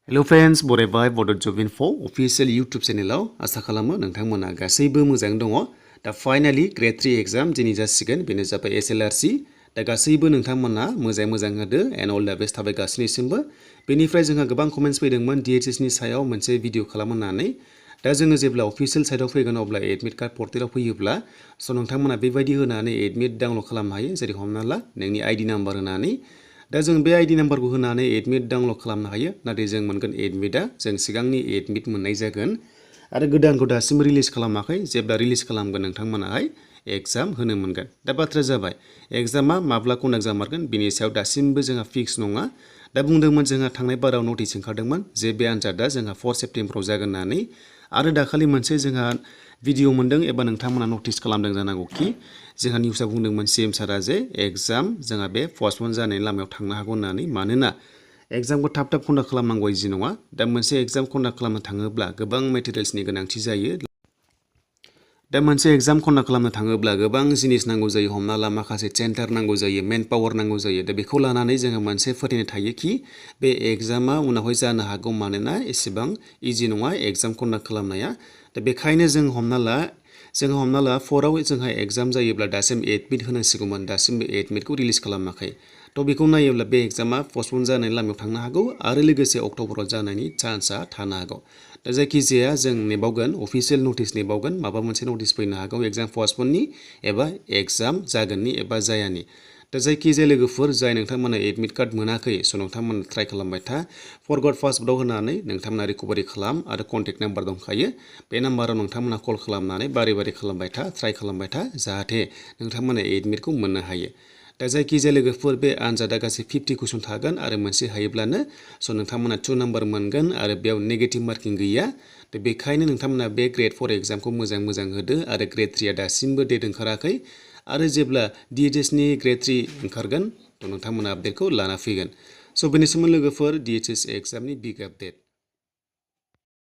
Hello friends, बरायबाय Bodo Job Info official YouTube channel आसा खालामो नोंथांमोना गासैबो मोजां दङ। दा फाइनाली ग्रेड 3 एग्जाम दिनै जासिगोन बेनो जाबाय SLRC। दा गासैबो नोंथांमोना मोजां होदो एन्ड अल दा बेस्ट थाबाय गासैनिसिमबो। बेनिफ्राय जोंहा गोबां कमेन्ट्स फैदोंमोन DHS नि सायाव मोनसे भिडिअ खालामनानै। दा जोङो जेब्ला अफिशियेल साइडआव फैगोन अब्ला एडमिट कार्ड पर्टेलाव फैयोब्ला नोंथांमोना बेबायदि होनानै एडमिट डाउनलड खालामनो हायो जेरै हमना ला नोंनि आईडी नाम्बार होनानै दा जों बे आईडी नाम्बारखौ होनानै एडमिट डाउनलड खालामनो हायो नाथाय जों मोनगोन एडमिटआ जों सिगांनि एडमिट मोननाय जागोन आरो गोदानखौ दासिमबो रिलिज खालामाखै जेब्ला रिलिज खालामगोन नोंथांमोनाहाय एग्जाम होनो मोनगोन दा बाथ्राया जाबाय एग्जामा माब्ला कन्डाक्ट जामारगोन बेनि सायाव दासिमबो जोंहा फिक्स नङा दा बुंदोंमोन जोंहा थांनाय बाराव नटिस ओंखारदोंमोन जे बे आनजादा जोंहा 4 सेप्तेम्बराव जागोन होननानै आरो दाखालि मोनसे जोंहा भिडिअ मोनदों एबा नोंथांमोना नटिस खालामदों जानांगौ कि जोंहा निउसआ बुंदोंमोन CM सारा जे एग्जाम जोंहा बे पस्टपन जानायनि लामायाव थांनो हागौ होननानै मानोना एग्जामखौ थाब कन्डाक्ट खालामनांगौ इजि नङा दा मोनसे एग्जाम कन्डाक्ट खालामनो थाङोब्ला गोबां मेटेरियल्सनि गोनांथि जायो दा मोनसे एग्जाम कन्डाक्ट खालामनो थाङोब्ला गोबां जिनिस नांगौ जायो हमना ला माखासे सेन्टार नांगौ जायो मेन पावार नांगौ जायो दा बेखौ लानानै जोङो मोनसे फोथायनाय थायो कि बे एग्जामा उनावहाय जानो हागौ मानोना एसेबां इजि नङा एग्जाम कन्डाक्ट खालामनाया दा बेखायनो जों हमना ला 4आव जोंहा एग्जाम जायोब्ला दासिम एडमिट होनांसिगौमोन दासिमबो एडमिटखौ रिलिज खालामाखै थ' बेखौ नायोब्ला बे एग्जामा पस्टपन जानायनि लामायाव थांनो हागौ आरो लोगोसे अक्ट'बराव जानायनि चान्सआ थानो हागौ दा जायखिजाया जों नेबावगोन अफिशियेल नटिस नेबावगोन माबा मोनसे नटिस फैनो हागौ एग्जाम पस्टपननि एबा एग्जाम जागोननि एबा जायानि दा जायखिजाया लोगोफोर जाय नोंथांमोना एडमिट कार्ड मोनाखै नोंथांमोना ट्राइ खालामबाय था फरगट पासवर्डआव होनानै नोंथांमोना रिकभारि खालाम आरो कन्टेक्ट नाम्बार दंखायो बे नाम्बाराव नोंथांमोना कल खालामनानै बारे खालामबाय था ट्राइ खालामबाय था जाहाथे नोंथांमोना एडमिटखौ मोननो हायो दा जायखिजाया लोगोफोर बे आनजादा गासै 50 कुइसन थागोन आरो मोनसे हायोब्लानो नोंथांमोना 2 नाम्बार मोनगोन आरो बेयाव नेगेटिभ मार्किं गैया दा बेखायनो नोंथांमोना बे ग्रेड 4 एग्जामखौ मोजां होदो आरो ग्रेड 3आ दासिमबो डेट ओंखाराखै आरो जेब्ला DHS नि ग्रेड 3 ओंखारगोन नोंथांमोना आपडेटखौ लाना फैगोन स' बेनि सोमोन्दै लोगोफोर DHS एग्जामनि बिग आपडेट